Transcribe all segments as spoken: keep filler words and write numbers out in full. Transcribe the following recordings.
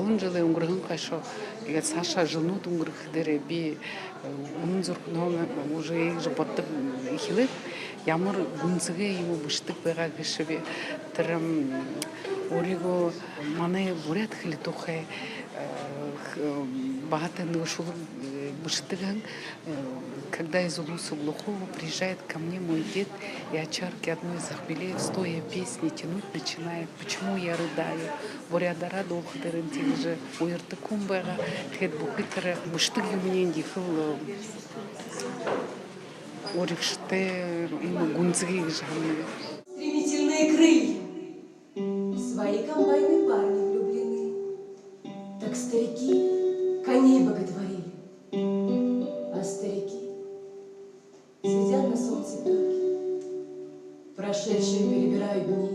Олон жэлэй үнгэрһэн хойшоо, иигээд саашаа жэлнүүд үнгэрхэ дээрээ би, э, үнэн зүрхэнһөө уже иигэжэ бододог эхилээб. Ямар гүнзэгы юумэ бэшэдэг байгаа гээшэб. Тэрэ, м, өөрыгөө манай буряад хэлэ тухай, э, х-, баһа тэрэ нэгэ шүлэг, э, бэшэдэг һэн. Э, когда из улуса глухого приезжает ко мне мой дед, и от чарки одной захмелев, стоя песни тянуть начинает, почему я рыдаю? Буряадаараа дуулаха дээрэнь тиигэжэ уярдаг хүн байгаа. Тиигээд бүхы тэрэ бэшэдэг юумэниинь ехэл, э, урагшатай, иимэ гүнзэгы гэжэ һананаб. Стремительные крылья. В свои комбайны парни влюблены. Так старики коней боготворили. А старики сидят на солнцепёке, прошедшие перебирают дни.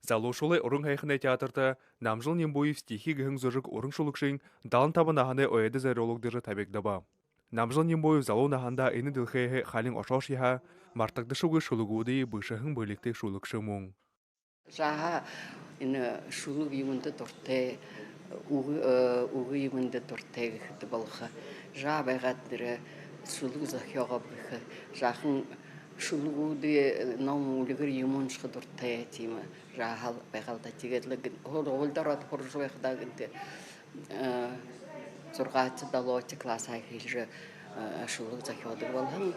Залуушуулай уран һайханай театрта Намжил Нимбуев «Стихи» гэһэн зүжэг уран шүлэгшын далан табан наһанай ойдо зорюулагдажа табигдаба. Намжил Нимбуев залуу наһандаа энэ дэлхэйһээ халин ошоошье һаа, мартагдашагүй шүлэгүүдые бэшэһэн бэлигтэй шүлэгшэ мүн. Жаахан энэ шүлэг юумэндэ дуратай, үгэ, э, үгэ юумэндэ дуратай гэхэдэ болохо. Жаа байгаад нэрэ шүлэг зохёогооб гэхэ. Жаахан шүлэгүүдые, ном үльгэр юумэ уншаха дуратай, тиимэ жаахан байгаал даа. Тиигээд лэ гэн-, һур-, һургуулида ороод һуража байхадаа гэнтэ, э, зургаадахи, долоодохи классһаа эхилжэ, э, шүлэг зохёодог болоһон.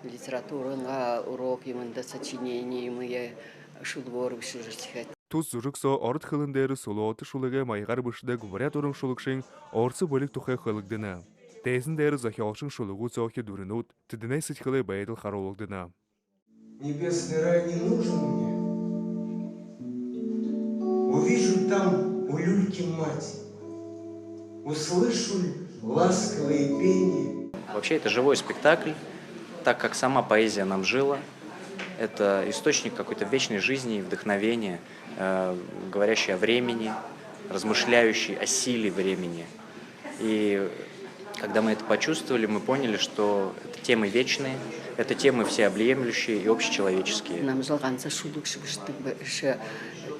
Литературын, а, урок юумэндэ сочинение юумые шүлэгөөр бэшэжэрхихэдэ. Тус зүжэг соо ород хэлэн дээрэ сүлөөтэ шүлэгэй маягаар бэшэдэг буряад уран шүлэгшын ород бэлиг тухай хэлэгдэнэ. Тайзан дээрэ зохёолшын шүлэгүүд соохи дүрэнүүд, тэдэнэй сэдьхэлэй байдал харуулагдана. Небесный рай не нужен мне. Увижу там у люльки мать. Услышу ль ласковое пение. Вообще, это живой спектакль, так как сама поэзия Намжила — это источник какой-то вечной жизни и вдохновения, э, говорящий о времени, размышляющий о силе времени. И когда мы это почувствовали, мы поняли, что это темы вечные, это темы всеобъемлющие и общечеловеческие. Намжил ганса шүлэг бэшэдэг бэшэ,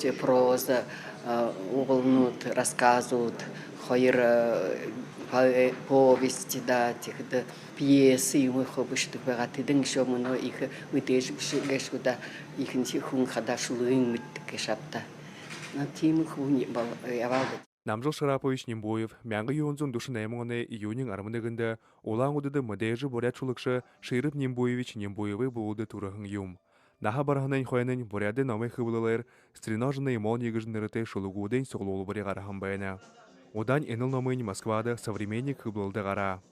тэ, проза, э, үгэнүүд, рассказууд, хоёр, э, по-, повесть, да, тиихэдэ пьесы юумэ хуу бэшэдэг байгаа. Тэдэнь ещё мүнөө ехэ мэдээжэ бэшэ гээшэ гү даа, ехэнхи хүн хадаа шүлэгынь мэдэдэг гээшэ ааб даа. Но тиимэ хүн бол, э, ябаал даа. Намжил Шарапович Нимбуев мянга юһэн зуун дүшэн найман оной июниин арбан нэгэндэ Улаан-Үдэдэ мэдээжэ буряад шүлэгшэ Шираб Нимбуевич Нимбуевай бүлэдэ түрэһэн юм. Наһа бараһанайнь хойнонь Буряадай номой хэблэлээр «Стреноженные молнии» гэжэ нэрэтэй шүлэгүүдэй суглуулбари гараһан байна. Удаань энэл номынь Москвада «Современник» хэблэлдэ гараа.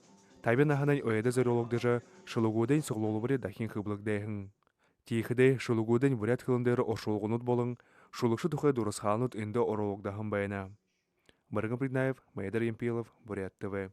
Табин наһанайнь ойдо зорюулагдажа, шүлэгүүдэй суглуулбари дахин хэблэгдээ һэн. Тиихэдээ шүлэгүүдынь буряад хэлэн дээрэ оршуулганууд болон шүлэгшэ тухай дурасхаалнууд эндэ оруулагдаһан байна. Мэргэн Приднаев, Майдар Ямпилов, Буряад ТВ.